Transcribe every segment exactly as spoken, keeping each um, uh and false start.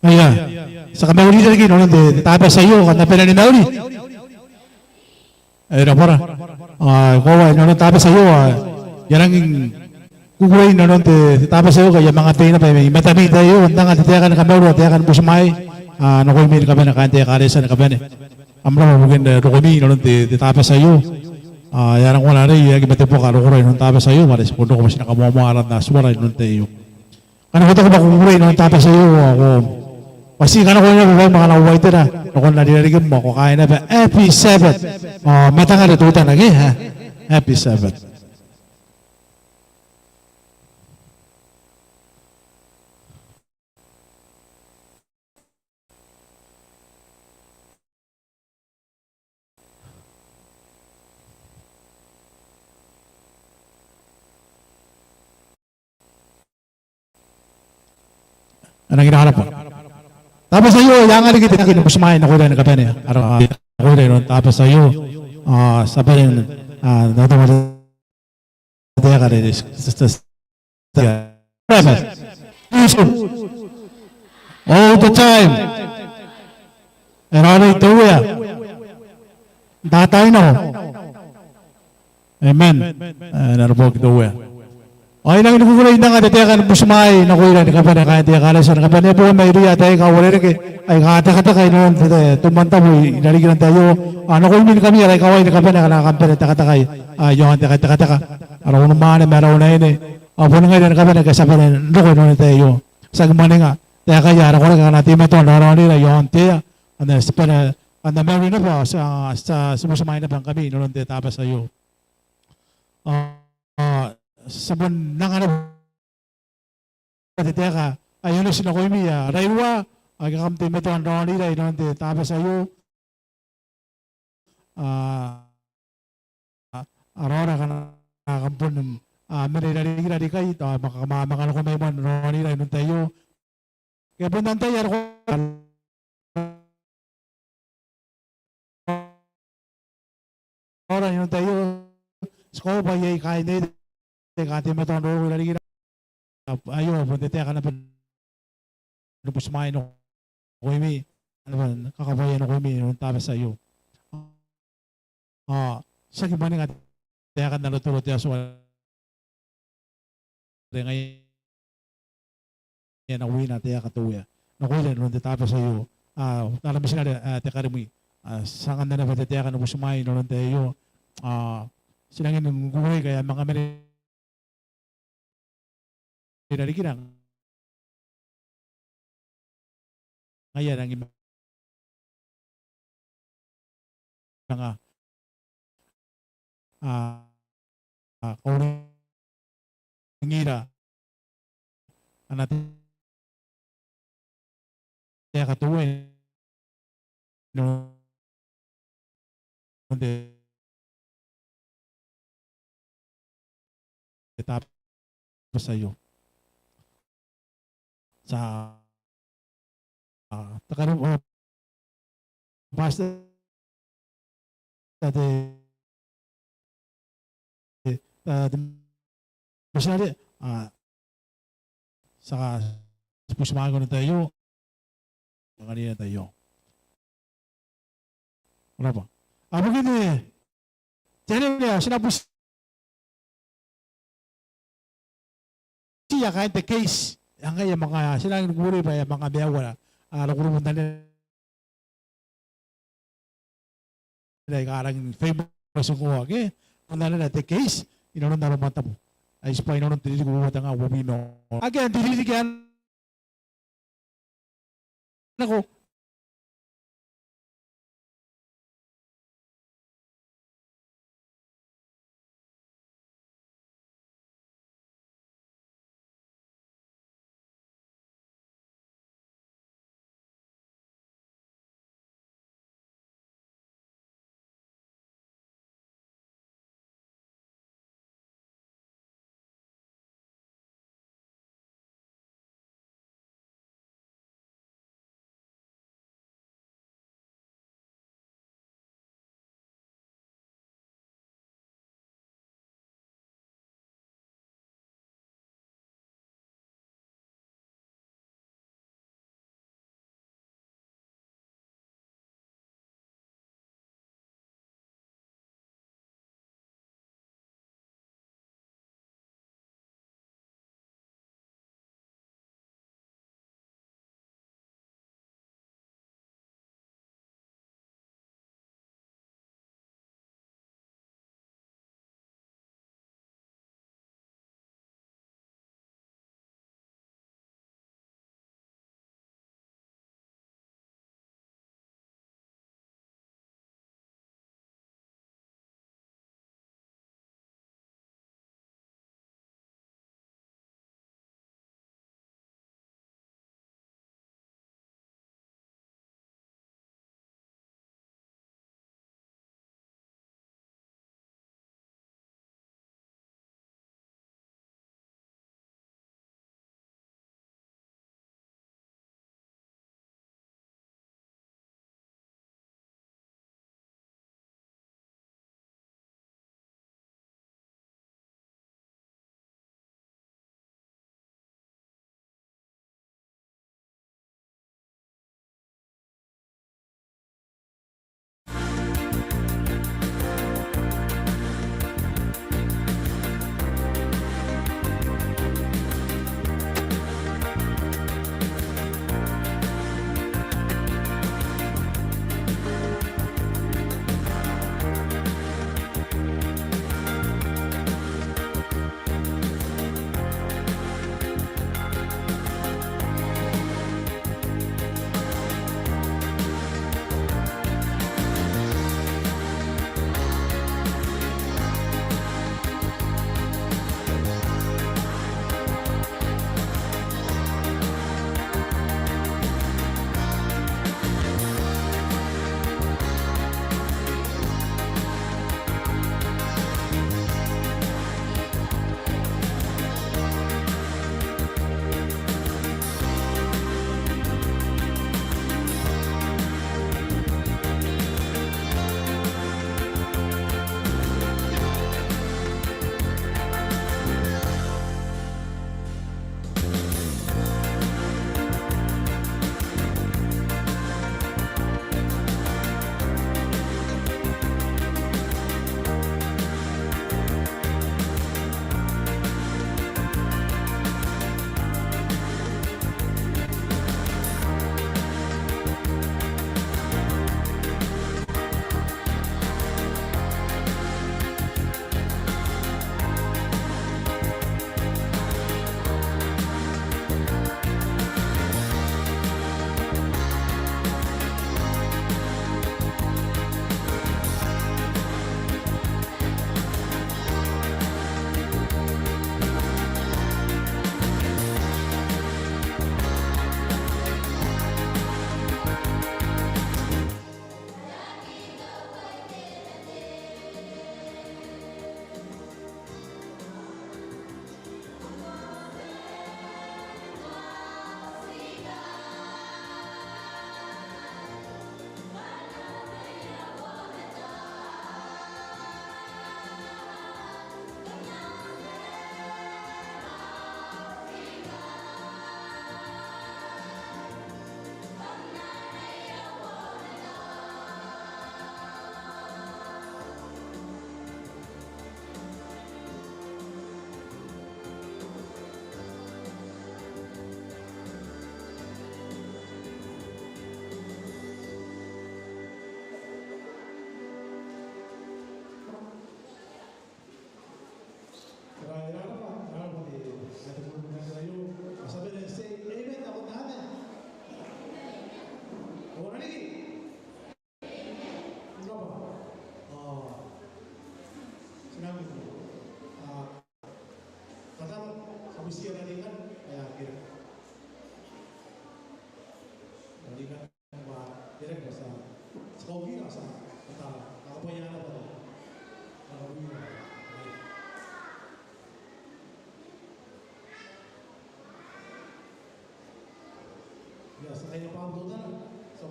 Ia, ti a kamauri riki inanon te, te Tabati aio, kam na bane ni mauri. E rab'a. Ao e koaua inanon te Tabati aio, ao I a rangi ni kukurei inanon te, te Tabati aio ngkai I a manga tei naba i matami n te tai aio n anga te taeka ni kamauri, taeka ni butimwaai, ao nakoimi ni kabane kaain te ekaretia ni kabane. Kam rab'a ibukin rokomi inanon te, te Tabati aio. Ao e a nako n arei, e aki mate buaka rokora inanon te Tabati aio, bwa are ti bon roko bwa ti na kamoamoa aran Atuara inanon te tai aio. Ngkana ko taku bwa ko kukurei inanon te Tabati aio ao ko bati kanakoa naba baim ma kanakoa itera nakon are i rarikim ao ko kaai naba. Happy Sabbath. Ao matangare teutana ke, e? Happy Sabbath. E rangi n rab'a. Tabati aio e anga riki te taeka ni butimwaai nakoira ni kabane. Ara, nakoira inanon Tabati aio. Ao ti a bane n, ao, n na toma te taeka are, all the time. E raoiroi te Uea n taai nako. Amen. E na roko te Uea. Ao I rangi ni kukurei n anga te taeka ni butimwaai nakoira ni kabane kaain te ekaretia ni kabane, e boo mairouia taai aika uarereke aika tekateka inanon te, te, te moan tabo i rarikira n te tai aio. Ao nakoimi ngkami ara ikawai ni kabane akana kam bane n tekateka i, ao i aon te tekateka, ara unimwaane ma ara unaine. Ao boni ngaira ni kabane ake ti a bane n roko inanon te tai aio. Tiaki mwaninga taekaia ara koraki akana teimatoa n raoraonira i aon te ea. Ao ti bane, ao kam na mauri naba, ti a, ti a, ti butimwaai naba ngkami inanon te Tabati aio. Ao, ao ti a bon anga naba te taeka ae onoti nakoimi, ao rairua ake kam teimatoa n raonira inanon te Tabati aio. Ao, ao raora akana kam bon, ao, mena i rarikira ikai, ao, ma, ma, ma kanakomai moa n raonira inanon te tai aio. Ke bon antai are ko raora inanon te tai aio, ti kaoa bwa iai kaain te ea aika teimatoa n roroko i rarikira. Aio bon te taeka naba ni butimwaai nakoimi, naba ni kakabwaia nakoimi inanon te Tabati aio. Ao tiaki mwaninga taekan ara toro te Atua are ngaia e na wina taeka te Uea nakoira inanon te Tabati aio. Ao ara mitinare ae te karimwi, ao ti anganna naba te taeka ni butimwaai inanon te tai aio. Ao ti rangi ni kukurei ngkai e a manga mena i rarikira, ngaia e rangi manga, ao, ao kauringira ana taeka te Uea inanon te Tabati aio. Ti a, ao, te karimwi, ao, pastor, te, te, te, te mitinare, ao, ti a, ti butimwaai n te tai aio. Anganira n te tai aio. Ko rabwa. Ao ibukin te anene ao ti na butiia kaain te keiti. Ao ngaia e a manga, ti rangi ni kukurei bwa e a manga maiu ara, ara kurubu n anene aika rangi ni famous ngkoa ke, n anene te keiti inanon ara moan tabo. Ai tibwa inanon te ririki uoua tenga uabwi ma, akea n te ririki ae nako.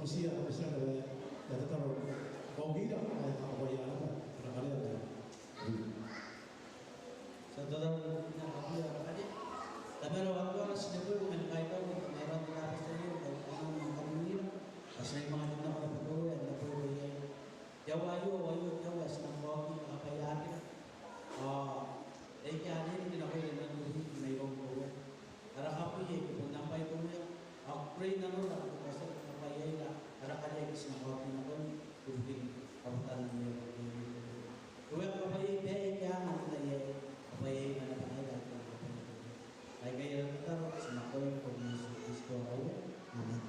Ti a kateaki bwa e a tataro. Ko kira, e a kakoia nako, ara karea. Ti a tataro, ko na kakoia ara karea. Tamara ae Atuara, ti neboiko ma ni kaitau, ma aron te Tabati aio, ngkai ko na manga kamanira. Ao ti na manga kamanira, e na boi boi iai. Te aoa aio, aoa aio, te aoa ae ti na kaoki, ma kabaeaki. Ao e a tia n reke nakoira nanon te ririki mairoum te Uea. Ara kabwi ae e bon nang bwai te Uea. Ao kukurei nanora, ao ko a tia ni kabwaiaira ara karea ae ti na kaoki nakoim, ibukin rabwatan am nero. Te Uea, kabwaiaira bwa e a tia n reke nakoira, kabwaiaira bwa e a tia n reke nakoira. Aikai ara tataro, ti na kakoaua n aran Iesu Kristo ara Uea. Amen.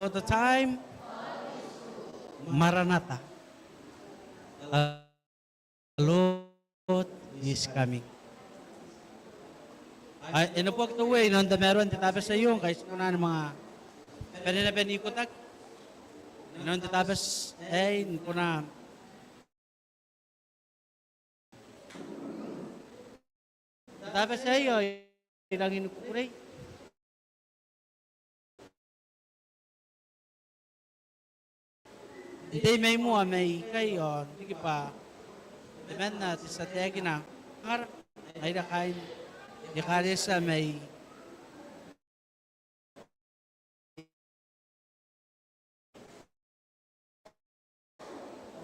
For the time, Maranatha. The Lord is coming. Ao e na buaki te Uea inanon tamaroan te Tabati aio, ngkai ti kona ni manga bane naba n ikotaki inanon te Tabati aei, ni kona te Tabati aei ao I rangi ni kukurei n tei mai moa mai ikai ao n riki bwa temanna te tia taekina ara, ngaira kaain te ekaretia mai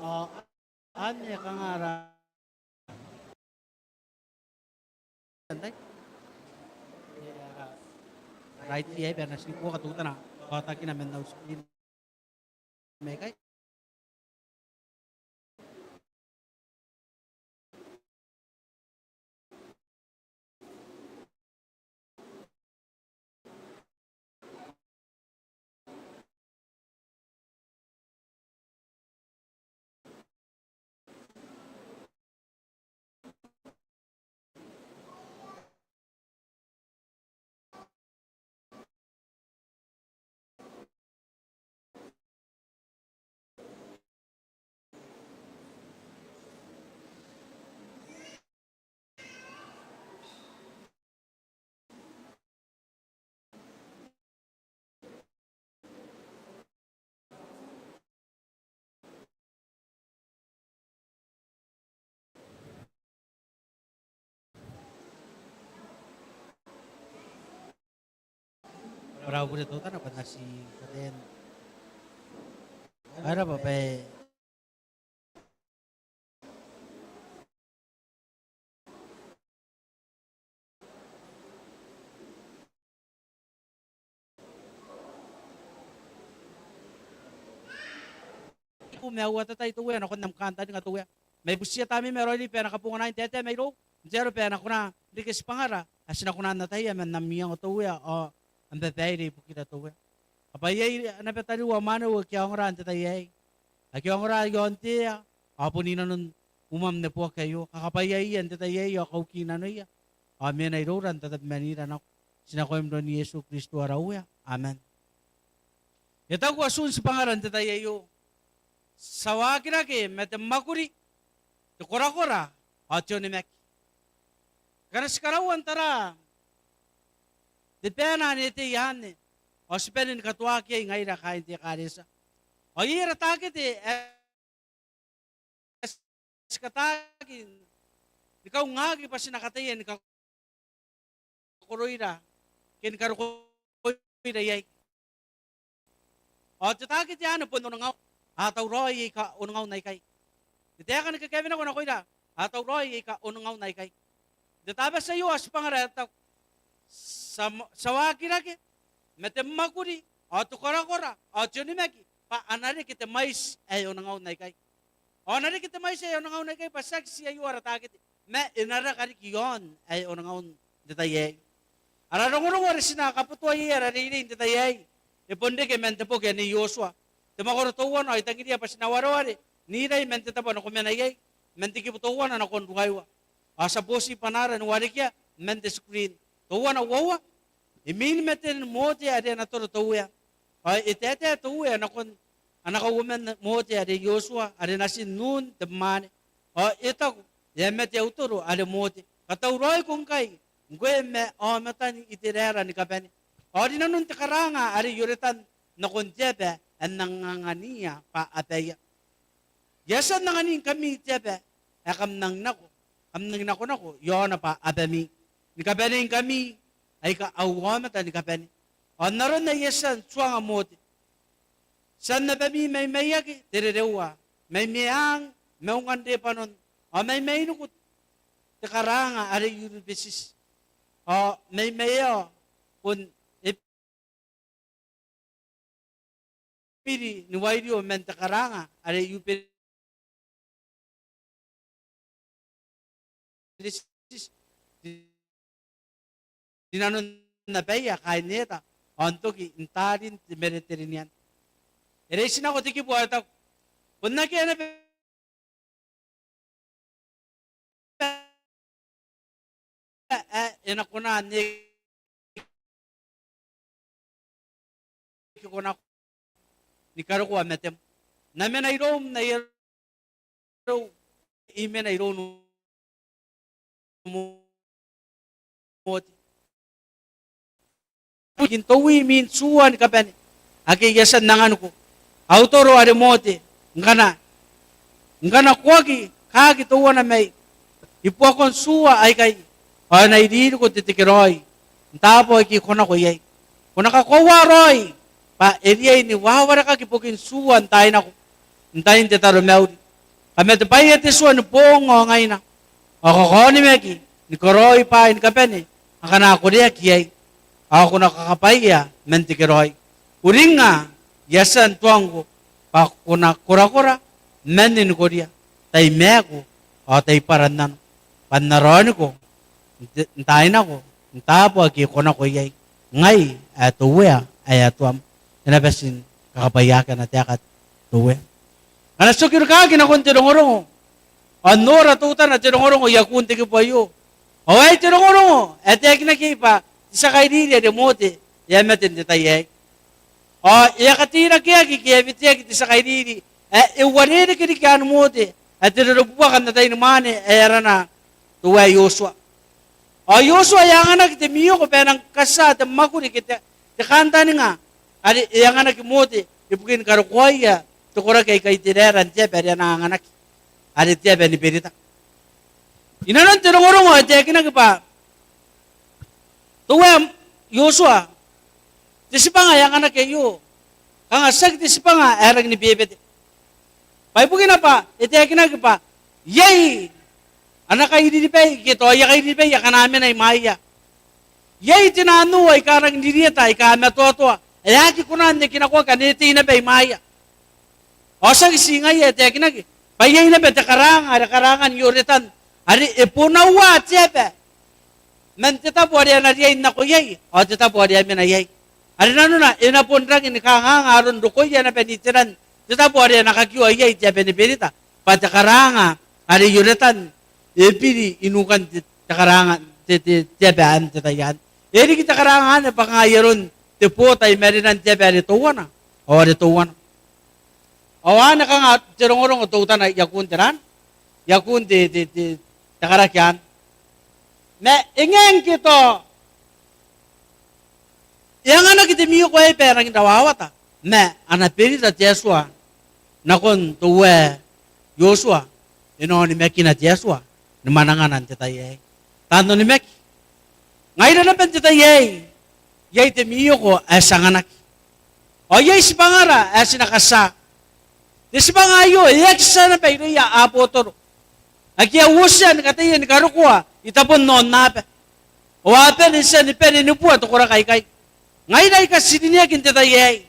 ao anne kanga ara antai. Ara iti aei bwa e na ti kuoka teutana kaotakina man au screen. Mai ikai. Ara bure teutana bwa N na ti kataia n ara baba e Ko mea uatatai te Uea nakon am kantaninga te Uea. Ma I butiia Tamnei ae Raoiroi bwa e na kabongana n taetae mairou n te aro bwa e na kona n reke tibwangara ae ti na kona n ataia man am iango te Uea ao am babaire ibukira te Uea. Kakabwaiaia naba tariu ao mwaneu ake a ongora n te tai aei, ake a ongora i aon te ea ao bon i nanon umwam neboaki aio. Kakabwaiaia n te tai aei ao kauki nanoia ao mena iroura n tatabemanira nako. Ti nakoim n aran Iesu Kristo ara Uea. Amen. E taku atun tibwangara n te tai aio: Ti a waakirake ma te mwakuri, te korakora ao te onimaki. Ngkana ti karaua n tara te baena ane e tei anne ao ti bane ni katoaki iai ngaira kaain te ekaretia. Ao iai ara takete ae ti kataaki ni kaungaki bwa ti na kataia ni kakoroira ke ni karokoira iai. Ao te takete anne bon onongau, a tauraoi aika onongau n aikai. Te taeka ni kakaewenako nakoira, a tauraoi aika onongau n aikai. N te Tabati aio ao tibwangara e taku: Ti a, ti a waakirake ma te mwakuri ao te korakora ao te onimaki bwa a na reke te mwaiti ae onongau n aikai. Ao a na reke te mwaiti ae onongau n aikai bwa tiaki ti aio ara takete, ma e na raka riki i aon ae onongau n te tai aei. Ara rongorongo are ti na kabotoa iai ara reirei n te tai aei e bon reke man te boki ae Nei Iotua, te mwakoro teuana, ao I tangiria bwa ti na wareware n irai man te tabo are ko mena iai, man te kibu teuana nakon ruaiwa. Ao ti a boti bwanaara ni warekia man te screen. Teuana, uoua. Imwin maten Mote are ana toro te Uea. Ao e taetae te Uea nakon ana kauoman Mote are Iotua, are natin Nun te mwaane. Ao e taku: E a mate au toro are Mote. Katauraoiko ngkai, ngkoe ma aomatan Iteraera ni kabane, ao rinanon te karaanga are Ioretan nakon te aba ae N nang anganiia bwa abaia. I a tia n anganingkami te aba ae kam nangi nako, kam nangi nakonako i aona bwa abami, ni kabaneingkami aika au aomata ni kabane. Ao n aron ae I a tia n tuanga Mote, tian abami mai maiaki te rereua, mai meang maungan rebanon, ao mai mainiku te karaanga are Iuribesiti, ao mai maeao bon e biri ni wairio man te karaanga are Iuperetis, rinanon abaia kaain Eta, ao n toki n taarin te Mereterenean. E reitinako te kibu ao e taku: Bon akea naba ae e na kona n eke konako ni karokoa matem. N na mena iroum, n na iarou, I mena iroun Mote. Ibukin teuaei imwin tua ni kabane ake I a tia n anganiko, au toro are Mote. Ngkana, ngkana ko aki kaaki teuana mai ibuakon tua aikai, ao e na iririko te tekeraoi n taabo ake ko nako iai. Ko na kakoaua raoi bwa e riai ni wawarekaki bokin tua n taai nako, n tain te taromauri. Kamatebwaia te tua ni boong ao ngaina, ao kakaonimaki ni karaoi bwaai ni kabane akana ko reaki iai, ao ko na kakabwaia man tekeraoi. Uringnga I a tia n tuangko bwa ko na korakora man ni koria tai maaku ao tai bwarannano, bwa N na raoniko n te, n taai nako n taabo ake ko nako iai. Ngai ae te Uea ae Atuam. E na bati ni kakabwaiaaki ana taeka te Uea. Ngkana ti oki rikaaki nakon te rongorongo ao n nora teutana te rongorongo i akun te kibu aio, ao aei te rongorongo ae taekinaki iai bwa te tia kairiri are Mote e a mate n te tai aei. Ao e a kateirakeaki ke e a weteaki te tia kairiri ae e uarereke riki Mote, ae te rorobuaka n ataeinimwaane ae arana teuae Iotua. Ao Iotua e a anganaki te mwioko bwa e nang katia te mwakuri ke te, te kantaninga are e anganaki Mote ibukin karokoaia te koraki aika Iteraera n te aba are a na anganaki, are te aba ni berita. I nanon te rongorongo e taekinaki bwa teuae Iotua Te tibwanga ae anganaki aio, kanga tiaki te tibwanga ae rangi ni bebete. Bwa ibukina bwa e taekinaki bwa iai ana kairiribai ke tao aia kairiribai akana mena imwaia. Iai te nano aika rangi n ririeta aika matoatoa ae aki kona n ekinakoaki ane e tei naba imwaia. Ao tiaki ti ngaia ae taekinaki bwa iai naba te karaanga are karaangan Ioretan, are e bonaua te aba man te tabo are a na riai n nako iai ao te tabo are a mena iai. Are nanona e na bon rangi ni kangaanga aron rokoia naba n iteran te tabo are a na kakioa iai te aba ni berita, bwa te karaanga are Ioretan e biri i nukan te, te karaanga, te, te, te aba n te tai anne. E riki te karaanga anne bwa kanga ai aron te boota i marenan te aba are teuana ao are teuana. Ao anne kanga te rongorongo teutana i akun te ran, i akun te, te, te, te karaki anne. Ma e ngae ngke tao e anganaki te mwioko aei bwa e rangi n rawawata, ma ana berita te Atua nakon teuae Iotua, e na onimakina te Atua ni mwanangana n te tai aei. Taan onimaki, ngaira naba n te tai aei, iai te mwioko ae ti anganaki. Ao iai tibwangara ae ti na katia. Te tibwanga aio e aki tia naba irouia abotoro ake a uotia ni kataia ni karokoa i tabon aonnaba. Ao a bane n tia ni bane ni bua te koraki aikai. Ngaira aika ti rineaki n te tai aei,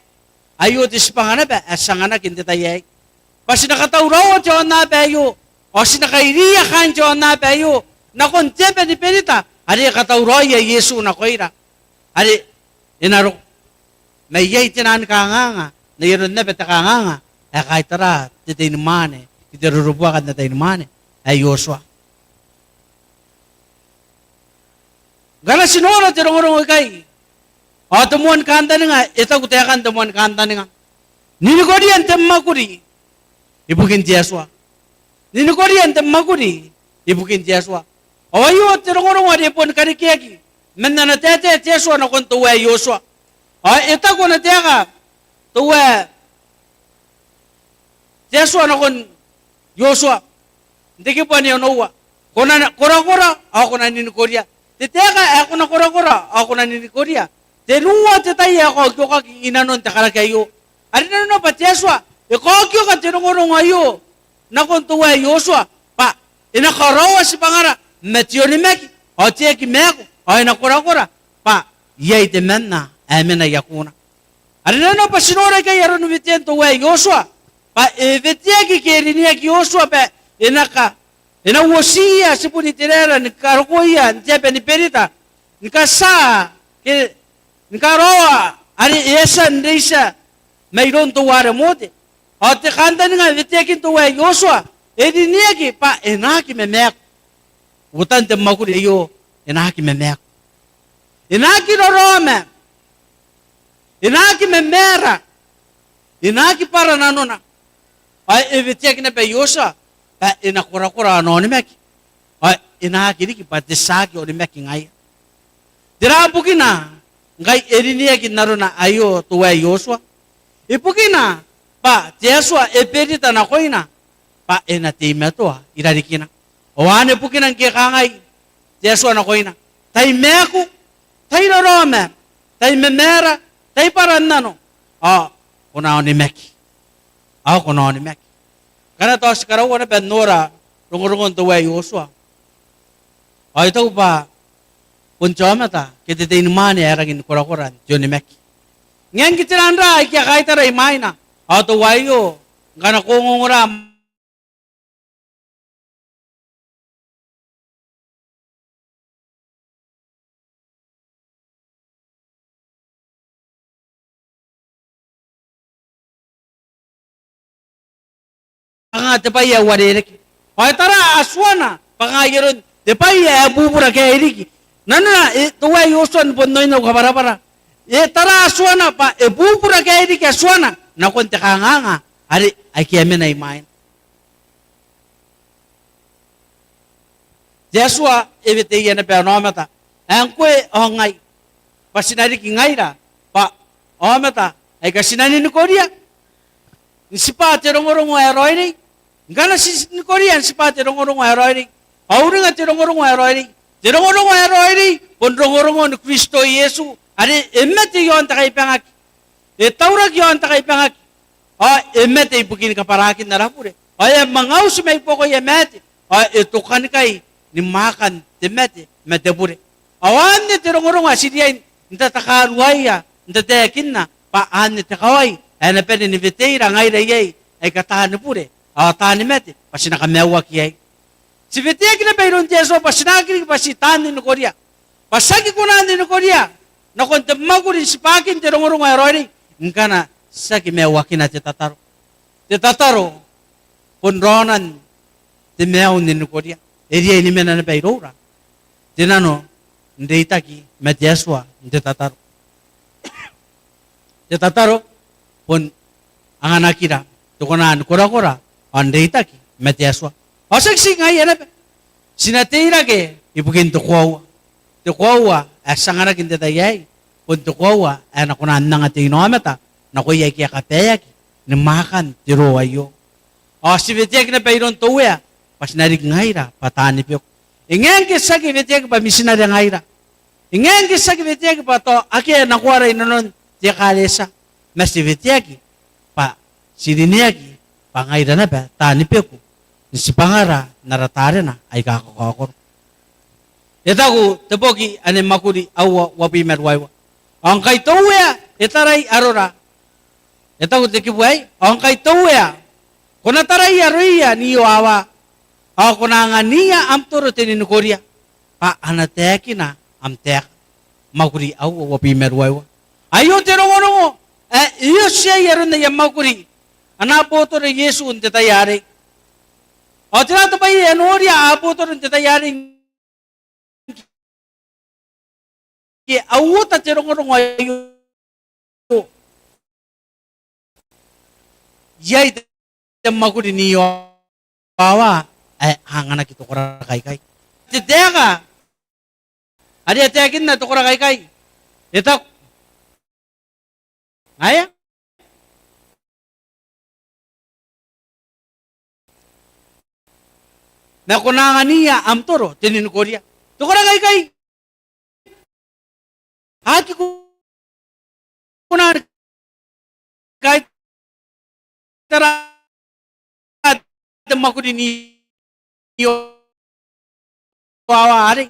aio te tibwanga naba ae ti anganaki n te tai aei. Bwa ti na katauraoa te aonnaba aio, ao ti na kairiia kaain te aonnaba aio nakon te aba ni berita are e katauraoia Iesu nakoira. Are e na roko. Ma iai te naan kangaanga, n ai aron naba te kangaanga ae kaitara te teinimwaane ke te rorobuaka n te teinimwaane ae Iotua. Ngkana ti nora te rongorongo ikai, ao te moan kantaninga, e taku taekan te moan kantaninga: Ninikoria n te mwakuri ibukin te Atua. Ninikoria n te mwakuri ibukin te Atua. Ao aio te rongorongo are e boni karekeaki man ana taetae te Atua nakon teuae Iotua. Ao e taku ana taeka teuae te Atua nakon Iotua n te kibu ae onoua: Ko na korakora ao ko na ninikoria. Te taeka ae ko na korakora ao ko na ninikoria, tenua te tai ae kaokiokaki inanon te karaki aio. Are nanona bwa te Atua e kaokioka te rongorongo aio nakon teuae Iotua bwa e na karaoa tibwangara ma te onimaki ao te aki maaku, ao e na korakora bwa iai te manna ae mena i akuna. Are nanona bwa ti nora ikai aron wetean teuae Iotua bwa e weteaki ke e rineaki Iotua bwa e na ka, e na uotiia tibun Iteraera ni karokoia n te aba ni berita, ni katia ke ni karaoa are e a tia n reitia mairoun teuare Mote. Ao te kantaninga weteakin teuae Iotua, e rineaki bwa e na aki mamaaku. Uotan te mwakuri aio, e na aki mamaaku. E na aki raraoma. E na aki mamaara. E na aki bwara nanona. Ao e weteaki naba Iotua bwa e na korakora ana onimaki. Ao e na aki riki bwa te tia aki onimaki ngaia. Tera bukina ngkai e rineaki n arona aio teuae Iotua? Ibukina bwa te Atua e berita nakoina bwa e na teimatoa i rarikina. Ao anne bukina ngke e kangai te Atua nakoina: Tai maaku, tai raraoma, tai mamaara, tai bwara n nano, ao ko na onimaki. Ao ko na onimaki. Ngkana tao ti karaua naba n nora rongorongon teuae Iotua, ao I taku bwa bon te aomata ke te teinimwaane ae rangi ni korakora n te onimaki. Ngae ngke tera raoi aike a kaitara imwaina, ao teuaio ngkana ko ongongora kanga te bwai ae uarereke. Ao e tara Atuana bwa kanga ai aron te bwai ae bubura kairiki. Nanona, e, teuae Iotua ni bon oin au kabwarabwara. E tara Atuana bwa e bubura kairiki Atuana nakon te kangaanga are aike a mena imwaina. Te Atua e weteia naba ana aomata ae ngkoe ao ngai, bwa ti na riki ngaira bwa aomata aika ti na ninikoria n tibwa te rongorongo ae raoiroi. Ngkana ti ninikoria n tibwa te rongorongo ae raoiroi, ao uringa te rongorongo ae raoiroi. Te rongorongo ae raoiroi bon rongorongon Kristo Iesu, are e mate iaon te kaibangaki, e tauraki iaon te kaibangaki, ao e mate ibukin kabwarakin ara bure. Ao e a manga uti mai buakoia maate, ao e tokanikai ni mwaakan te mate ma te bure. Ao anne te rongorongo ae ti riai n tatakaruaia, n tataekinna bwa anne te kawai ae na bane ni weteira ngaira iai aika taani bure ao taani mate, bwa ti na kamaiuaki iai. Ti weteaki naba iroun te Atua bwa ti na aki riki bwa ti taan ninikoria, bwa ti aki kona n ninikoria nakon te mwakuri n tibwakin te rongorongo ae raoiroi ngkana ti aki maiuakina te tataro. Te tataro bon raonan te maiu n ninikoria. E riai ni mena naba iroura te nano n reitaki ma te Atua n te tataro. Te tataro bon anganakira te kona ni korakora ao n reitaki ma te Atua. Ao tiaki ti ngaia naba, ti na teirake ibukin te koaua. Te koaua ae ti anganaki n te tai aei bon te koaua ae na kona n anga te inaomata nakoia aike a kabaeaki ni mwaakan te roo aio. Ao ti weteaki naba iroun te Uea bwa ti na riki ngaira bwa taani beku. E ngae ngke ti aki weteaki bwa mitinare ngaira, e ngae ngke ti aki weteaki bwa tao akea nakoara inanon te ekaretia, ma ti weteaki bwa ti rineaki bwa ngaira naba taani beku n tibwangara n ara tarena aika kakaokoro. E taku te boki ane Mwakuri aua, uabwi ma ruaiwa: Ao ngkai te Uea e tarai arora, e taku te kibu aei, ao ngkai te Uea, ko na tarai aroia n iowawa, ao ko na angania am toro te ninikoria, bwa a na taekina am taeka. Mwakuri aua, uabwi ma ruaiwa. Aio te rongorongo ae e oti iai aron aia mwakuri ana abotoro Iesu n te tai arei. Ao tera te bwai ae e noria abotoro n te tai arei? Ngke a uota te rongorongo aio, iai te mwakuri n iowawa ae a anganaki te koraki aikai. Te taeka are e taekinna te koraki aikai, e taku ngaia, ma ko na angania am toro te ninikoria. Te koraki aikai a aki kona ni kaitara te mwakuri n iowawa arei,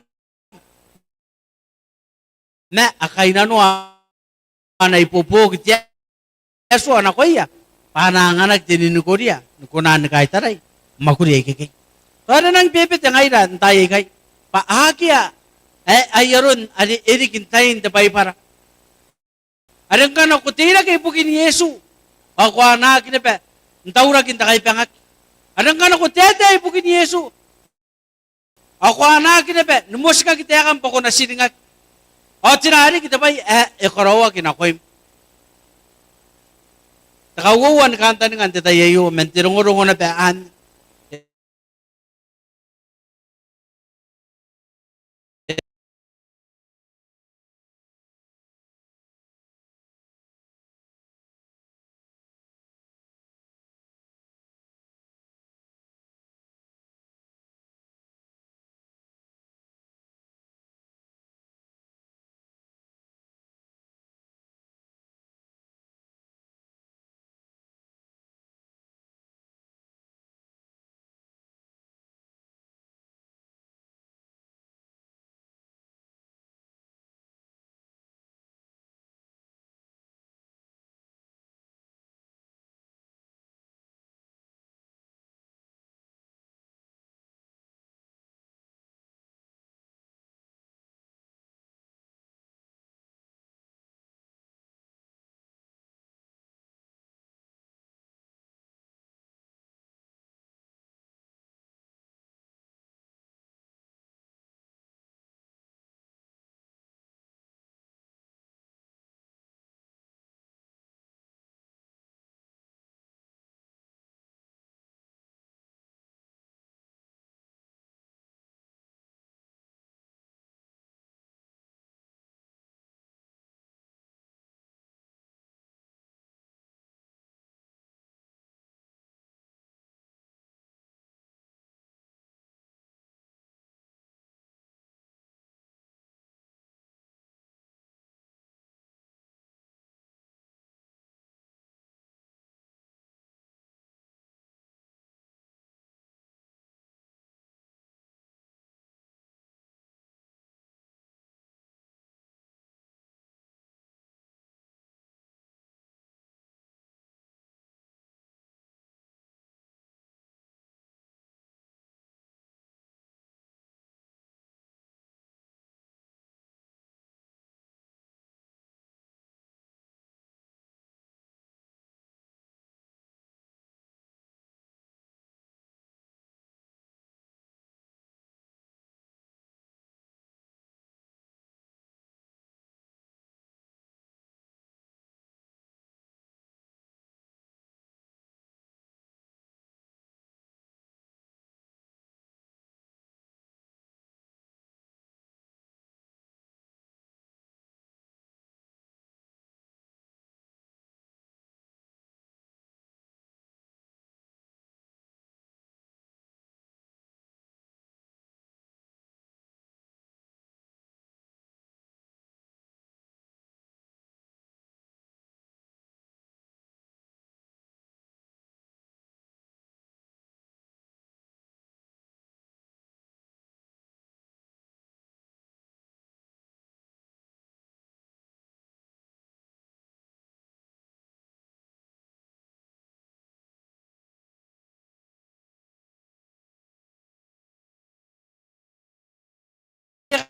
ma a kainnanoa ana ibuobuoki te Atua nakoia bwa a na anganaki te ninikoria ni kona ni kaitarai mwakuri aikekei. Tao e nangi bebete ngaira n taai aikai bwa akea ae ai aron are e riki n tain te Baibara. Are ngkana ko teirake ibukin Iesu ao ko anaaki naba n taurakin te kaibangaki. Are ngkana ko taetae ibukin Iesu ao ko anaaki naba ni motikaki taekam bwa ko na tiringaki, ao tera riki te bwai ae e karaoaki nakoim? Te kauoua ni kantaninga n te tai aio man te rongorongo naba anne.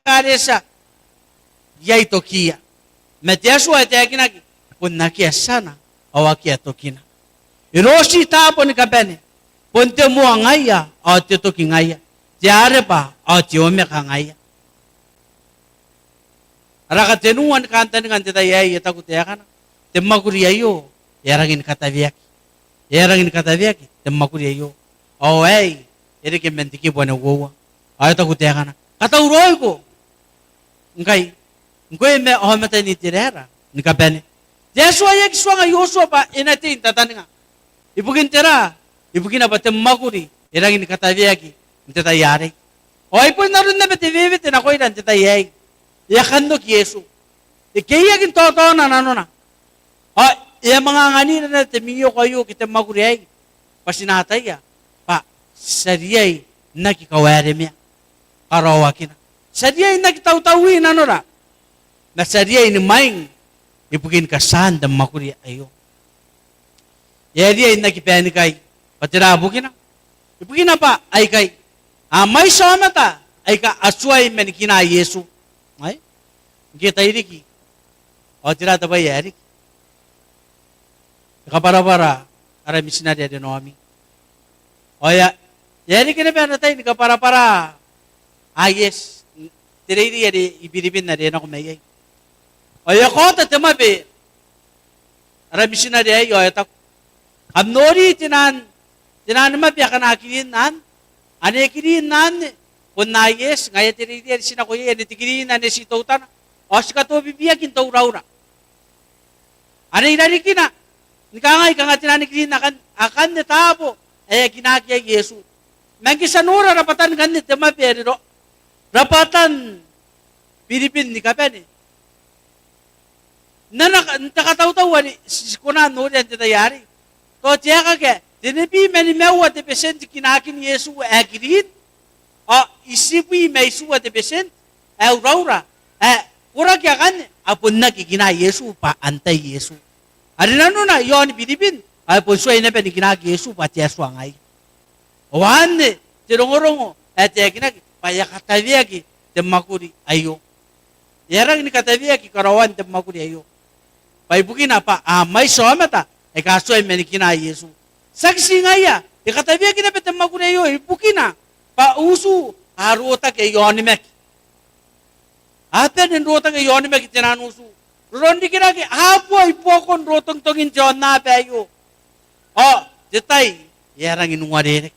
ekaretia, iai tokiia. Ma te Atua e taekinaki, bon akea tiana ao akea tokina. E roti taabo ni kabane, bon te moa ngaia ao te toki ngaia, te Areba ao te Omeka ngaia. Ara katenua ni kantaninga n te tai aei, e taku taekana, te mwakuri aio e a rangi ni kataweaki. E a rangi ni kataweaki te mwakuri aio. Ao aei e reke man te kibu ae uoua. Ao e taku taekana, katauraoiko ngkai, ngkoe ma aomata n Iteraera ni kabane. Te Atua e aki tuanga Iotua bwa e na tei n tataninga. Ibukin tera? Ibukina bwa te mwakuri e rangi ni kataweaki n te tai arei. Ao ai bon aron naba te wewete nakoira n te tai aei. E a kan oki Iesu. E keiaki n taotaona nanona. Ao e a manga anganira naba te mwioko aio ke te mwakuri aei, bwa ti na ataia bwa ti a riai n aki kawaeremea karaoakina. Ti a riai n aki tautaui nanora, ma ti a riai ni mwaing ibukin katiaan te mwakuri aio. E a riai n aki banikai. Bwa tera bukina? Ibukina bwa aikai a mwaiti aomata aika a tuai man kinaa Iesu. Ai? Ngke tai riki, ao tera te bwai ae riki? E kabwarabwara ara mitinare are Naomi. Ao e a, e a reke naba ana tai ni kabwarabwara. Ah, yes. Te reirei are i Biribin are e nako mai iai. Ao e a kaota te mwabe ara mitinare aei ao e taku, kam nori te naan, te naan mwabe akana kirin anne. Ane kirin anne, bon ah, yes, ngaia te reirei are ti nako iai, ane te kirin, ane ti teutana. Ao ti katobibiaki n te uraura. Are i rarikina ni kangai, kanga te naan kirin akan, akanne taabo ae e kinaaki iai Iesu. Ma ngke ti a nora rabwatan ngkanne te mwabe are ro, rabwatan Biribin ni kabane. N ana, n te katautau are ti, ti kona n noria n te tai arei, tao te aekaki ae tenibwi ma nimaua te betienti kinaakin Iesu ae kirin, ao itibwi ma itiua te betienti ae uraura, ae koraki akanne a bon aki kinaa Iesu bwa antai Iesu. Are nanona i aon Biribin ao e bon tuai naba ni kinaaki Iesu bwa te Atua ngaia. Ao anne te rongorongo ae taekinaki bwa e a kataweaki te mwakuri aio. E a rangi ni kataweaki karaoan te mwakuri aio. Bwa ibukina bwa a mwaiti aomata aika a tuai man kinaa Iesu. Tiaki ti ngaia, e kataweaki naba te mwakuri aio ibukina bwa utu a rotaki aia onimaki. A bane n rotaki aia onimaki te naan utu. Roro n rikirake, a bua i buakon rotongitongin te aonnaba aio. Ao te tai e a rangi n uarereke.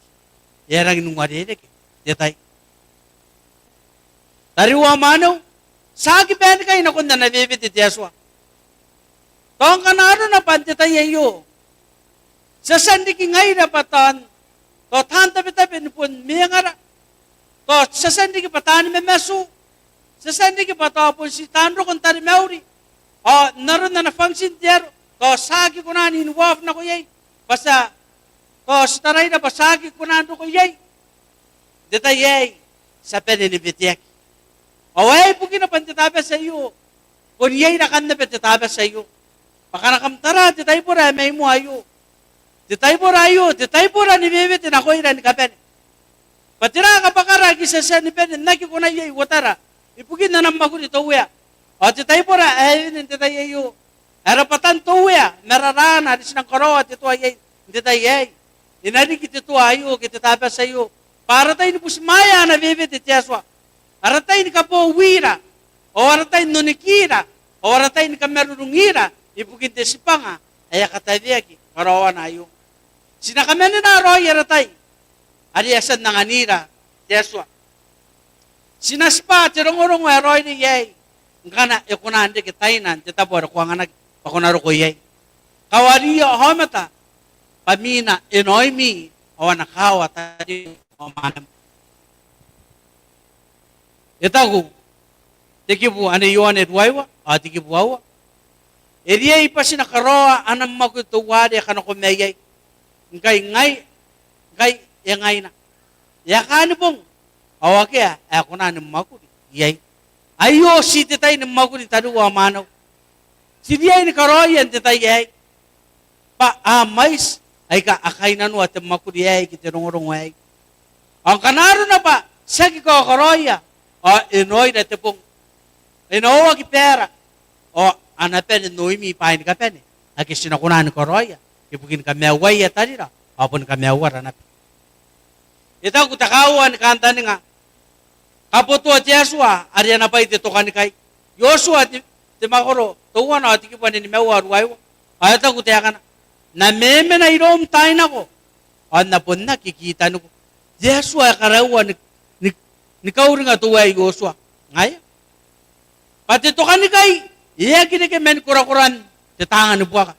E a rangi n uarereke te tai. Tariu ao mwaneu, ti aki banikai nakon ana wewete te Atua. Tao ngkana arona bwa n te tai aio ti a tia n riki ngaira bwa taan, tao taan tabetabe ni bon mwengara. Tao ti a tia n riki bwa taani mamatu. Ti a tia n riki bwa tao bon ti taan roko n taromauri. Ao n aron ana function te aro, tao ti aki kona n involve nako iai. Bwa ti a, tao ti taraira bwa ti aki kona n roko iai. N te tai aei ti a bane ni weteaki. Ao aei bukina bwa n te Tabati aio, bon iai rakan naba te Tabati aio. Bwa ngkana kam tara te taibora ae mai moa aio, te taibora aio te taibora ni wewete nakoira ni kabane. Bwa tera kabwakara ake ti a tia ni bane n aki kona iai uotara ibukin ana mwakuri te Uea. Ao te taibora ae wene n te tai aio, ae rabwatan te Uea ma raraana are ti nang karaoa te toa iai n te tai aei. E na riki te toa aio ke te Tabati aio bwa ara tai ni butimwaea ana wewete te Atua, ara tai ni kabouira, ao ara tai n onikira, ao ara tai ni kamarurungira ibukin te tibwanga ae e kataweaki karaoana aio. Ti na kamanena raoi ara tai are e a tia n anganira te Atua. Ti na tibwa te rongorongo ae raoiroi aei ngkana e kona n reke taina n te tabo are ko anganaki bwa ko na roko iai. Kawariia aomata bwa mwina e na oimi ao ana kaawa tariu ao mwaneu. E taku te kibu ane Ioane ruaiwa ao te kibu aua, e riai bwa ti na karaoa ana mwakuri teuare e kanako mai iai. Ngkai ngai, ngkai e ngaina. E a kaani bong ao akea ae kona ni mwakuri iai. Aio ti te tai ni mwakuri tariu ao mwaneu. Ti riai ni karaoia n te tai aei. Bwa a mwaiti aika a kainnanoa te mwakuri aei ke te rongorongo aei. Ao ngkana arona bwa ti aki kakaraoia Ao e noira te bong. E na oaki baera. Ao a na bane n oimi bwaai ni kabane ake ti na kona ni karaoia ibukin kamaiuaia tarira ao boni kamaiuara naba. E taku te kaaua ni kantaninga, kabotoa te Atua are ana bwai te tokanikai. Iotua te, te mwakoro teuana ao te kibu ae nimaua ao ruaiwa. Ao e taku taekana, N na memena iroum taai nako, ao N na bon aki kitaniko. Te Atua e karaua ni, ni, ni kauringa teuaei Iotua. Ngaia bwa te tokanikai e aki reke man korakoran te taanga ni buaka.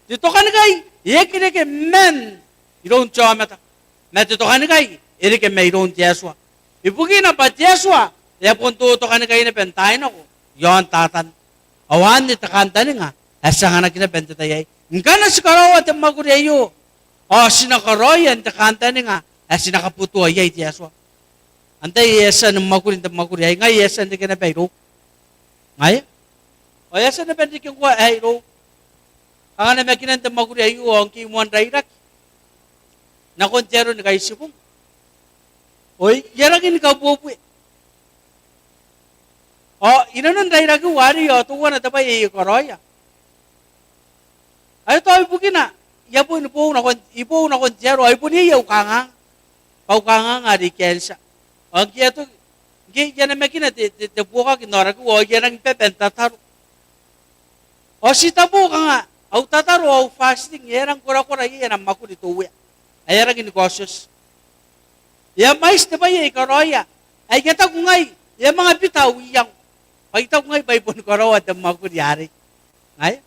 Te tokanikai e aki reke man iroun te aomata. Ma te tokanikai e reke mairoun te Atua. Ibukina bwa te Atua e a bon tokanikai naba n taai nako iaon Tatan. Ao anne te kantaninga ae ti anganaki naba n te tai aei. Ngkana ti karaoa te mwakuri aio, ao ti na karaoia n te kantaninga ae ti na kabotoa iai te Atua. Antai ae e a tia ni mwakuri n te mwakuri aei? Ngai ae e a tia n reke naba irou. Ngaia. Ao e a tia naba n reke ngkoa ae irou. Kanga namakinan te mwakuri aio ao ngke I moan rairaki nakon te Aro ni Kaitibong, ao I a rangi ni kabuebue. Ao inanon rairakiu arei ao teuana te bwai ae I karaoia. Ao e tao ibukina I a bon boou nakon, I boou nakon te aro, ao I bon iai au kanganga. Bwa au kanganga are I kaentia. Ao ngke e a toki, ngke I a namakina te, te, te buokaki n aorakiu, ao I a rangi ni baba n tataro. Ao titebo kanga au tataro ao au fasting e a rangi ni korakora iai ana mwakuri te Uea ae e a rangi ni kaotioti. E a mwaiti te bwai ae I karaoia, ae I a taku ngai e a manga bita au iango. Bwa I taku ngai bwa I boni karaoa te mwakuri arei. Ngaia.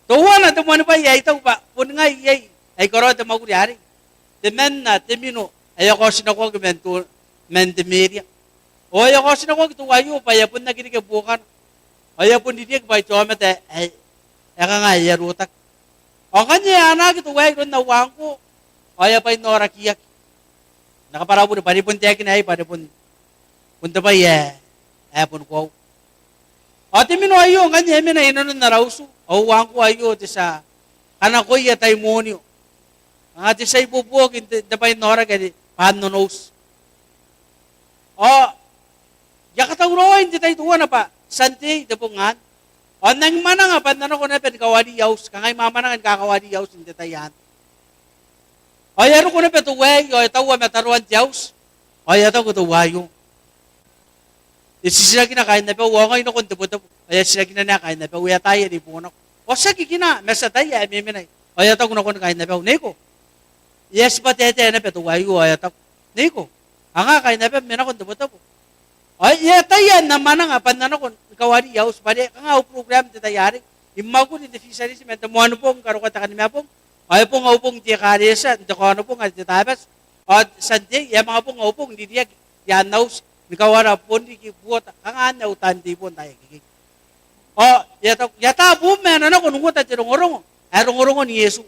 Teuana te moani bwai ae I taku bwa boni ngai iai ae I karaoa te mwakuri arei, te manna, te mino ae e a kaotinakoaki man te, man te meria. Ao e a kaotinakoaki teuaio bwa e a bon aki reke buokana. Ao e a bon ririaki bwa te aomata ae, ae, ae kanga e a rotaki. Ao ngkanne e anaaki teuaei iroun au angko, ao e a bwainaorakiaki. N na kabwara bure bwa are I bon taekina aei bwa are bon, bon te bwai ae, ae bon koaua. Ao te mino aio ngkanne e a mena inanon ara utu, ao au angko aio te tia kanakoia taimonio. Kanga te tia ibuobuoki n te, te bwainaoraki are bwa N na onouti. Ao I a katauraoi n te tai teuana bwa Sunday te bong anne. Ao N nangi mwananga bwa N na nako naba ni kawari auti, kanga I mwamwananga ni kakawari auti n te tai anne. Ao e a roko naba teuaei, ao e taua mataroan te auti. Ao e a taku teuaio, e titirakina kaain abau, ao ngai nakon tebotebo. Ao e a titirakina naba kaain abau, e ataia are I boo nako. Ao tiaki kina, ma ti ataia ae memenai. Ao e a taku nakon kaain abau, neiko. E a tibwa taetae naba teuaio, ao e a taku, neiko, kanga kaain abam e nakon tebotebo. Ao e ataia ae N na mwananga bwa N na nako ni kawari auti bwa are kanga au program n te tai arei. I mwakuri n te fisheries man te Moanibong ni karokoa te Kanimabong. Ao e bong au bong n te ekaretia n te Kaonobong are te Tabati. Ao Sunday e a manga bong au bong n ririaki i aan auti ni kawara bon riki buota, kanga anne au timetable n taai akekei. Ao e a taku, e ata buum ae na nako n uota te rongorongo ae rongorongon Iesu.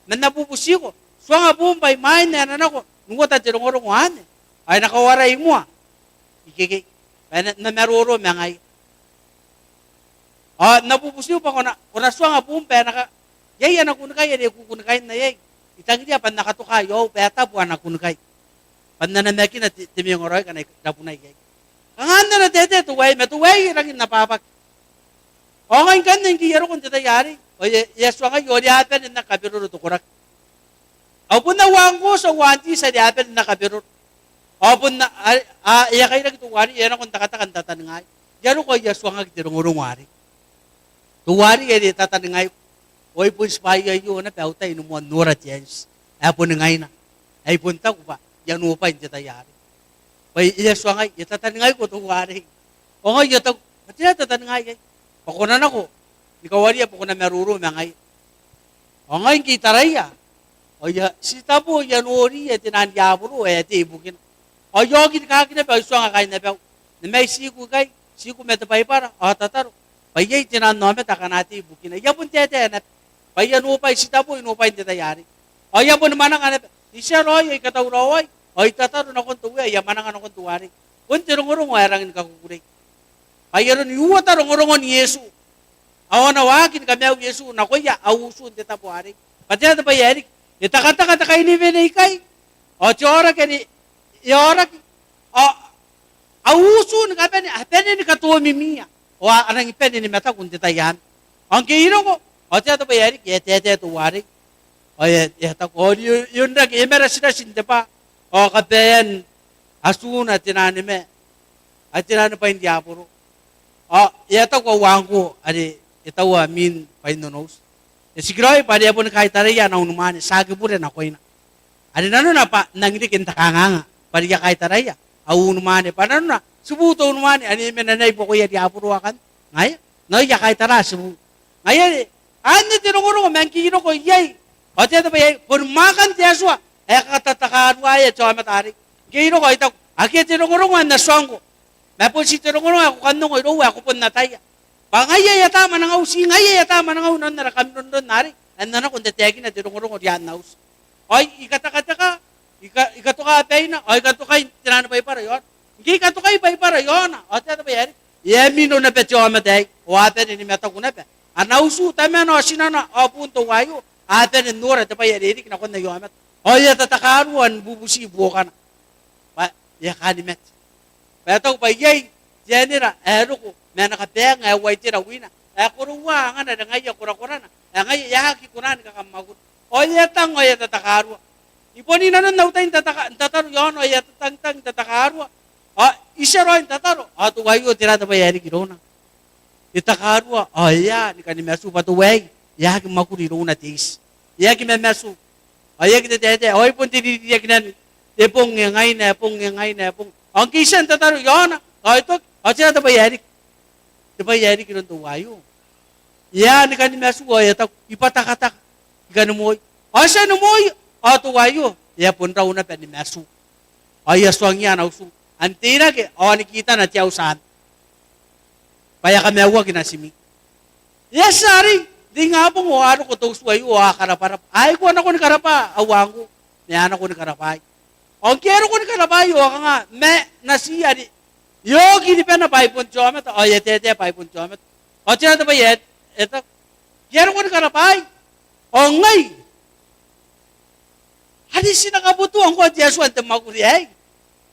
Ma N na bubutiko, tuanga buum bwa imwain ae na nako n uota te rongorongo anne ao e na kawarai moa ikekei bwa e na, na maroro ma ngaia. Ao N na bubutiko bwa ko na, ko na tuanga buum bwa e na ka, iai ana kunnikai are e kukunnikanna iai. I tangiria bwa N na katoka iou bwa e tabu ana kunnikai, bwa N na namakina te, te mwengaraoi ngkana I rabunai iai. Kanga anne ana taetae teuaei, ma teuaei e rangi n abwabwaki. Ao ngai ngkanne ngke I a roko n te tai arei ao e, e a tuangai ao are a bane n aki kaberoro te koraki. Ao bon au angko, au auntie are a bane n aki kaberoro. Ao bon a, a, e a kairaki teuarei, e a nako n tekateka n tataningaai. I a roko ao I a tuangaki te rongorongo arei. Teuarei are e tataningaiko. Ao I bon tibwaia aio naba au tai ni moan nora te anti ae boni ngaina ae I bon taku bwa I a nobwai n te tai arei. Bwa e a tuangai, e tataningaiko teuarei. Ao ngai I a taku, bwa tera tataningaai iai? Bwa ko na nako ni kawaria bwa ko na maroro ma ngaia. Ao ngai ngke I taraia ao I a titebo, I a noriia te naan riaboro ae e a tei ibukina. Ao I a oki rikaaki naba ao I tuanga kaain abau. Nemai tiku ikai, tiku ma te Baibara ao tataro bwa iai te naan aomata akana tei ibukina. I a bon taetae naba bwa I a nobwai, titebo I nobwai n te tai arei. Ao I a boni mwananga naba. I tia raoi ao I katauraoi ao I tataro nakon te Uea, I a mwananga nakon teuarei. Bon te rongorongo ae rangi ni kakukurei bwa ai aron I uota rongorongon Iesu ao ana waaki ni kamaiu Iesu nakoia au utu n te tabo arei. Bwa tera te bwai ae riki? E tekateka te kainiwene ikai ao te aoraki are e aoraki ao a utu ni kabane, a bane ni katomimiia. Ao a nangi bane ni mataku n te tai anne. Ao ngke e roko, ao tera te bwai ae riki? E a taetae teuarei. Ao e a, e a taku, ao e, e onrake, e maratirati n te bwaa. Ao kabaean atuna te nane ma, ae te nane bwain riaboro. Ao e a taku, au angko, are e taua mwin bwain Nonouti, e tikiraoi bwa are e a boni kaitaraia ana unimwaane, ti aki bure nakoina. Are nanona bwa N nangi reke n te kanganga bwa are I a kaitaraia au unimwaane, bwa nanona tibu te unimwaane ane e mena naba i buakoia riaboro akanne. Ngaia, nao I a kaitara tibu. Ngaia are anne te rongorongo ma ngke e roko iai, ao tera te bwai ae, boni mwaakan te Atua ae kakatakaruaea te aomata arei. Ngke e roko ao I taku, akea te rongorongo ae N na tuangko, ma bon ti te rongorongo ae ko kan ongo irou ae ko bon ataia. Bwa ngaia e ata mwanangau, ti ngaia e ata mwanangau i nanon ara kaminronron arei, ae N na nako n tataekina te rongorongo rian auti. Ao I katekateka, I ka, I katoka baina, ao I katokai te nane Baibara i aona. Ngke I katokai Baibara i aona, ao tera te bwai ae riki? E a mino naba te aomata aei, ao a bane ni mataku naba. Ana utu tamana ao tinana ao buun teuaio, a bane n nora te bwai are e riki nakon aia aomata. Ao e a tatakarua ni bubuti buokana bwa e a kaan mate. Bwa e taku bwa iai te anera ae roko ma ana kabaang ae uaitera wina, ae koroua angana are ngaia korakorana, ae ngaia e aki kona ni kakamwakuri. Ao e a tang ao e a tatakarua. I bon i nanon au tai n tataka, n tataro i aona, ao e a tatangitang n tatakarua. Ao I tia raoi n tataro, ao teuaio tera te bwai ae riki irouna? E takarua, ao e a ni kan matu bwa teuaei e aki mwakuri irouna te iti. E aki mamatu. Ao e aki tataetae, ao ai bon te riririaki naba, e bong e ngaina, e bong e ngaina, e bong. Ao ngke I tia n tataro i aona, ao e toki, ao tera te bwai ae riki? Te bwai ae riki iroun teuaio? E a ni kan matu, ao e taku, I bwatakataka, I kan moi. Ao e tia ni moi, ao teuaio e a bon rau naba ni matu. Ao e a tuangia ana utu, an teirake ao ni kitana te auti anne, bwa e a kamaiuaki natimi. E a tia arei n te ingabong ao a roko te utu aio ao a karabwarabwa. A aikoa nako ni karabwa, au angko, ma a nako ni karabwaai. Ao ngke a roko ni karabwaai ao kanga ma natiia are e oki ribana bwa ai bon te aomata, ao e a taetae bwa ai bon te aomata. Ao tera te bwai ae e taku? Ngke a roko ni karabwaai, ao ngai are ti na kabotoa ngkoa te Atua n te mwakuri aei.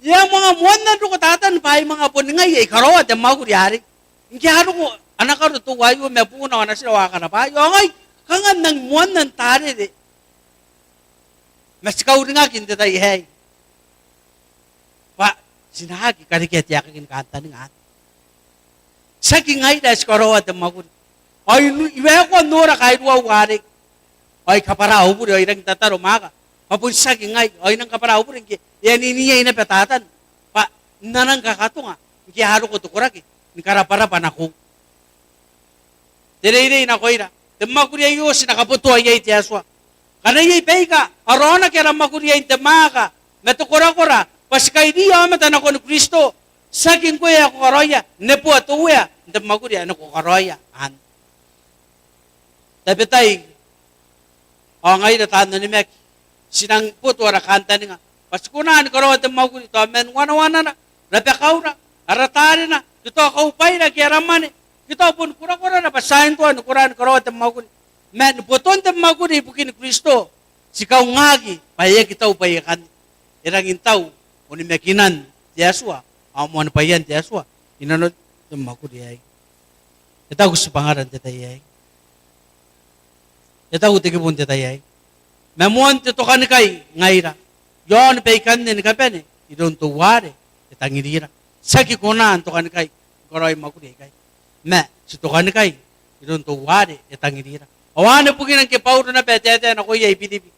E a manga moanna n roko Tatan bwa ai manga boni ngai ae I karaoa te mwakuri arei. Ngke a roko ana karo teuaio ma buuna ao natira ao a karabwaai, ao ngai kanga N nangi moanna n tarere ma ti kauringaki n te tai aei. Bwa ti na aki karekea te aekaki ni kantaninga anne. Tiaki ngaira ae ti karaoa te mwakuri. Ao I nu, I waekoa n nora kairuau arei. Ao I kabwara au bure, ao I rangi n tataro mwaaka bwa bon tiaki ngai. Ao I nang kabwara au bure ngke e a niniai naba Tatan bwa N na nang kakatonga ngke a roko te koraki ni karabwarabwa nakoiu. Te reirei nakoira, te mwakuri aio ti na kabotoa iai te Atua. Ngkana iai baika a raonaki ara mwakuri aei n te mwaaka ma te korakora bwa ti kairiia aomata nakon Kristo, tiaki ngkoe ae ko karaoia, neboa te Uea n te mwakuri ae ko karaoia anne. Tabetai ao ngaira taan onimaki, ti nang boto ara kantaninga bwa ti kona ni karaoa te mwakuri, tao man wanawanara, rabakaura, ara tarena, ke tao kaubwaira ke ara mwane, ke tao boni korakorara bwa ti a intoa ni kona ni karaoa te mwakuri. Ma ni boton te mwakuri ibukin Kristo, ti kaungaki bwa e aki tau bwaikanne. E rangi n tau onimakinan te Atua ao moanibwaian te Atua i nanon te mwakuri aei. E taku tibwangara n te tai aei, e taku te kibu n te tai aei, ma moan te tokanikai ngaira iaon baikanne ni kabane iroun teuare e tangirira. Tiaki kona n tokanikai ni karaoi mwakuri aikai, ma ti tokanikai iroun teuare e tangirira. Ao anne bukina ngke Bauro naba e taetae nakoia i Biribi,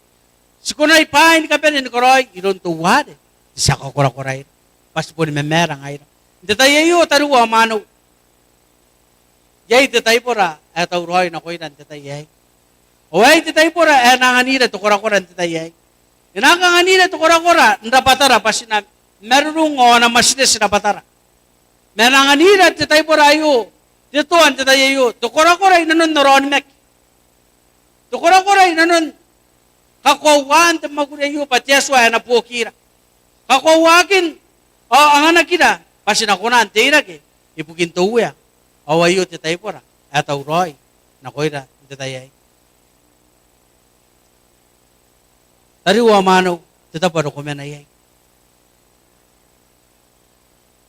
ti konai bwaai ni kabane ni karaoi iroun teuare te tia kakorakoraira, bwa ti boni mamaara ngaira. N te tai aio tariu ao mwaneu, iai te taibora ae tauraoi nakoira n te tai aei. Ao aei te taibora ae na anganira te korakora n te tai aei. E na aki anganira te korakora n rabwatara bwa ti na marurung ao ana mwatireti rabwatara. Ma e na anganira te taibora aio, te toa n te tai aio, te korakora i nanon ara onimaki. Te korakora i nanon kakoauaan te mwakuri aio bwa te Atua ae na buokira. Kakoauakin ao anganakira bwa ti na kona n teirake ibukin te Uea. Ao aio te taibora ae tauraoi nakoira n te tai aei. Tariu ao mwaneu, te tabo are ko mena iai,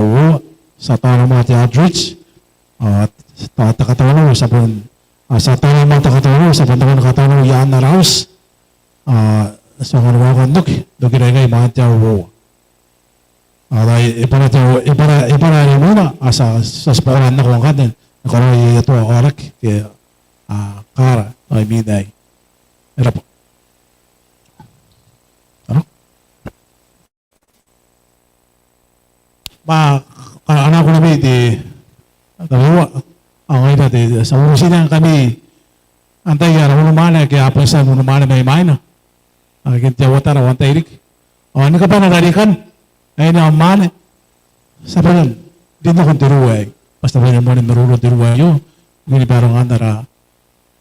uoua, ti a taona moa te outreach, ao te kataunau, ti a bon, ao ti a taona moa te kataunau, ti a bon taona kataunau i aan ara auti, ao ti a kona ni waekoa n oki, n oki raoi ngkai i aan te uoua. Ao e bwara te, e bwara, e bwara are imwina, ao ti a, ti a tibwa kona n nako ngkanne, ni karaoi aia tua aoraki, ke, a, kaara, ao imwin aei. E rabwa. Aro? Ma, a, a na kona mai te, a, tabeua, a, ngaira te, ti a urutinna ngkami, antai ara unimwaane, ake a bon tia n unimwaane mai mwaina. A, ke n te auatara ao antai riki. Ao ni kabane rarikin aine ao mwaane, ti a bane n rin nakon te ruu aei. Bwa ti a bane ni moan maroro n te ruu aei, ao ni barongan ara,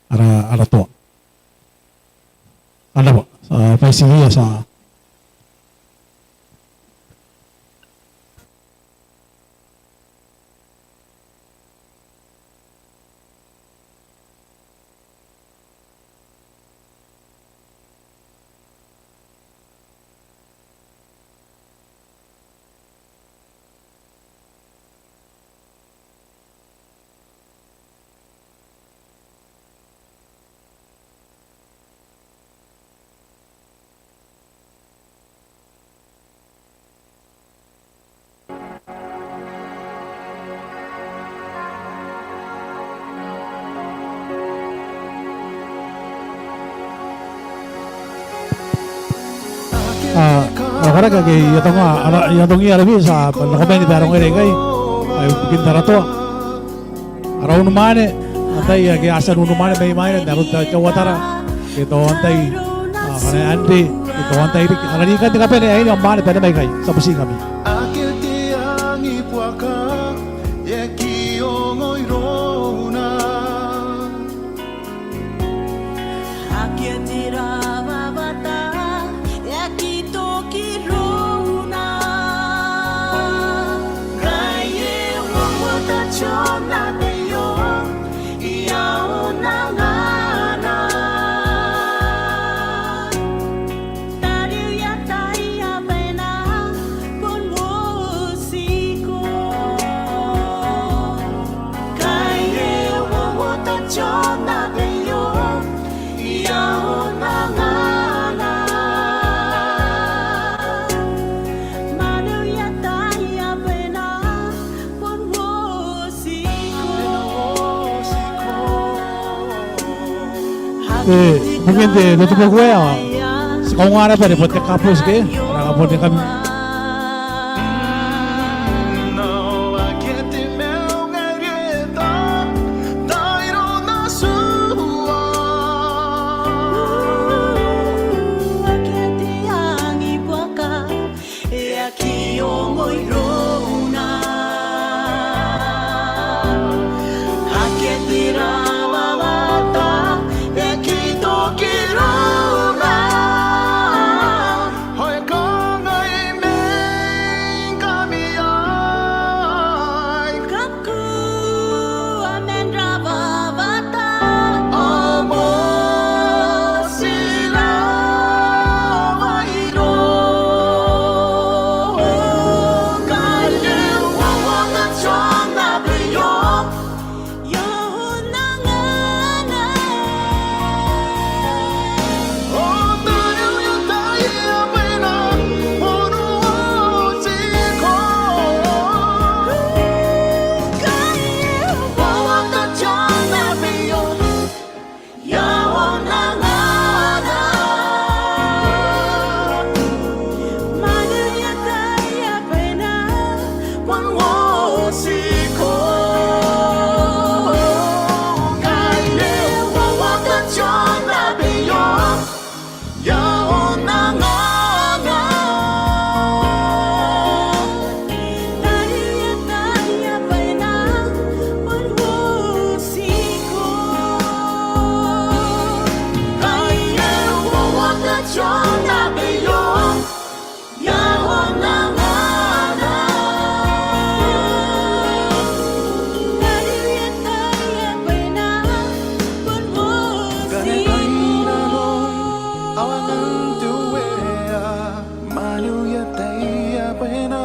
ara, ara toa. Ko rabwa, a, Vice Speaker, ti a Karaka ke I atonga ara, I atongi ara bwai, ti a nako mai ni barongaira ikai, ai ibukin Taratoa. Ara unimwaane, antai ake a tia n unimwaane mai mwaina, n aron te, te uatara, ke tao antai, a, kanaia anne, ke tao antai riki. Ara rikan te kabane aine ao mwaane bane mai ikai, ti a butiingkami. Akea te angibuaka, e aki ongo irouna. Akea te rawawata, e aki toki irouna. Ngkai e uouota te aonnaba aio i aon angana. Tariu i ataia bwa e na bon uotiko. Ngkai e uouota te aonnaba aio i aon angana. Tariu i ataia bwa e na bon uotiko. E, ibukin te, te tabo ae, ti kaunga naba are bon te kaboti ke, ara kaboti kam. E aki ongo irouna. Akea te rawawata, e aki toki irouna. Ao e kangai mai ngkami aei. Kam kua man rawawata ao moti rawa iroum. Ngkai e uouota te aonnaba aio i aon angana. Ao tariu i ataia bwa e na bon uotiko. Ngkai e uouota te aonnaba aio i aon angana. Tariu i ataia bwa e na bon uotiko. Ngkai e uouota te aonnaba aio i aon angana. Tariu i ataia bwa e na bon uotiko. Ngkai e uouota te aonnaba aio i aon angana. Tariu i ataia bwa e na bon uotiko. Ao angan te Uea. Tariu i ataia bwa e na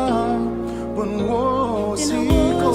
bon uotiko.